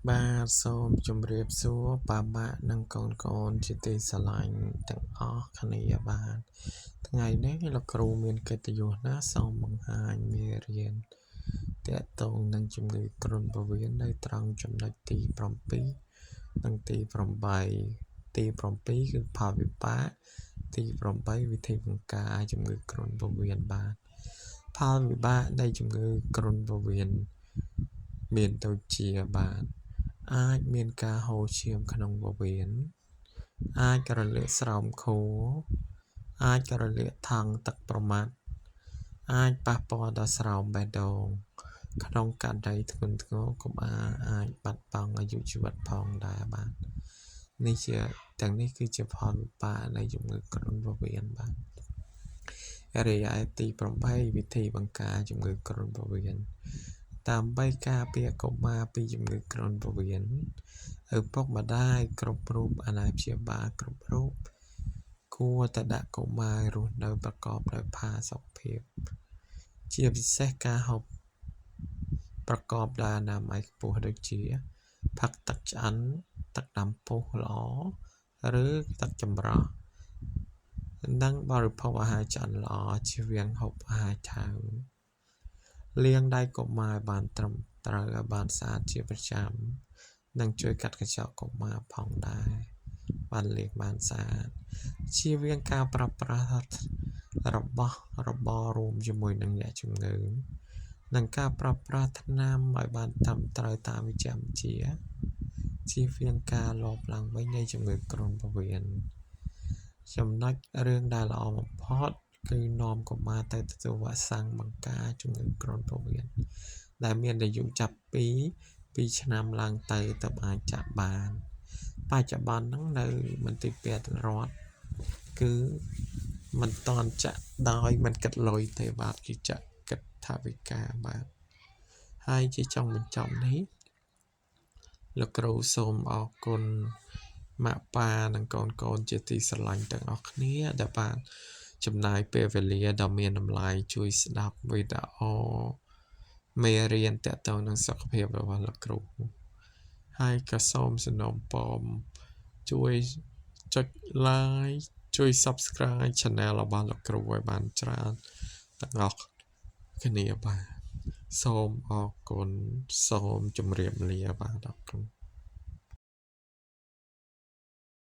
បាទសូមជម្រាបសួរប៉ាម៉ាក់និងកូនៗជាទីស្រឡាញ់ទាំងអស់គ្នាបាទថ្ងៃនេះលោកគ្រូមានកិត្តិយសណាស់សូមបង្ហាញមេរៀនទាក់ទងនឹងជំងឺគ្រុនពោះវៀននៅត្រង់ចំណុចទី7និងទី8ទី7គឺផលវិបាកទី8វិធីបង្ការជំងឺគ្រុនពោះវៀនបាទផលវិបាកនៃជំងឺគ្រុនពោះវៀនមានដូចជាបាទអាចមានការហូរឈាមក្នុងពោះវៀនអាចរលាកស្រោមខួរអាចរលាកថង់ទឹកប្រមាត់អាចប៉ះពាល់ដល់ស្រោមបេះដូងក្នុងករណីធ្ងន់ធ្ងរកុមារអាចបាត់បង់អាយុជីវិតផងដែរបាទនេះជាទាំងនេះគឺជាផលវិបាកនៃជំងឺគ្រុនពោះវៀនបាទរីឯទី8វិធីបង្ការជំងឺគ្រុនពោះវៀនដើម្បីការពារកុមារពីជំងឺគ្រុនពោះវៀនឪពុកម្ដាយគ្រប់រូបអាណាព្យាបាលគ្រប់រូបគួរតែដាក់កុមាររស់នៅប្រកបដោយផាសុកភាពជាពិសេសការហូបប្រកបដោយអនាម័យខ្ពស់ដូចជាផឹកទឹកឆ្អិនទឹកដាំពុះល្អឬទឹកចម្រោះនិងបរិភោគអាហារឆ្អិនល្អជៀសវាងហូបអាហារឆៅលាងដៃកុមារឲ្យបានត្រឹមត្រូវឲ្យបានស្អាតជាប្រចាំនិងជួយកាត់កញ្ចក់កុមារផងដែរបានលាងបានស្អាតជៀសវាងការប្រើប្រាស់របស់របររួមជាមួយនឹងអ្នកជំងឺនិងការប្រើប្រាស់ថ្នាំឲ្យបានត្រឹមត្រូវតាមវិជ្ជាបញ្ជាជៀសវាងការលបឡើងវិញនៃជំងឺគ្រុនពោះវៀនចំណុចរឿងដែលល្អបំផុតគឺនាំកុមារទៅទទួលវ៉ាក់សាំងបង្ការជំងឺគ្រុនពោះវៀនដែលមានអាយុចាប់ពី2ឆ្នាំឡើងទៅទើបអាចចាក់បានបច្ចុប្បន្នហ្នឹងនៅមន្ទីរពេទ្យរដ្ឋគឺមិនតាន់ចាក់ដោយមិនគិតលុយទេបាទគឺចាក់គិតថវិកាបាទហើយជាចុងបញ្ចប់នេះលោកគ្រូសូមអរគុណម៉ាក់ប៉ានិងកូនៗជាទីស្រឡាញ់ទាំងអស់គ្នាដែលបានចំណាយពេលវេលាដ៏មានតម្លៃជួយស្ដាប់វីដេអូមេរៀនទាក់ទងនឹងសុខភាពរបស់លោកគ្រូហើយក៏សូមសំណូមពរជួយចុច like ជួយ Subscribe Channel របស់លោកគ្រូឲ្យបានច្រើនទាំងអស់គ្នាបាទសូមអរគុណសូមជម្រាបលាបាទអរគុណ។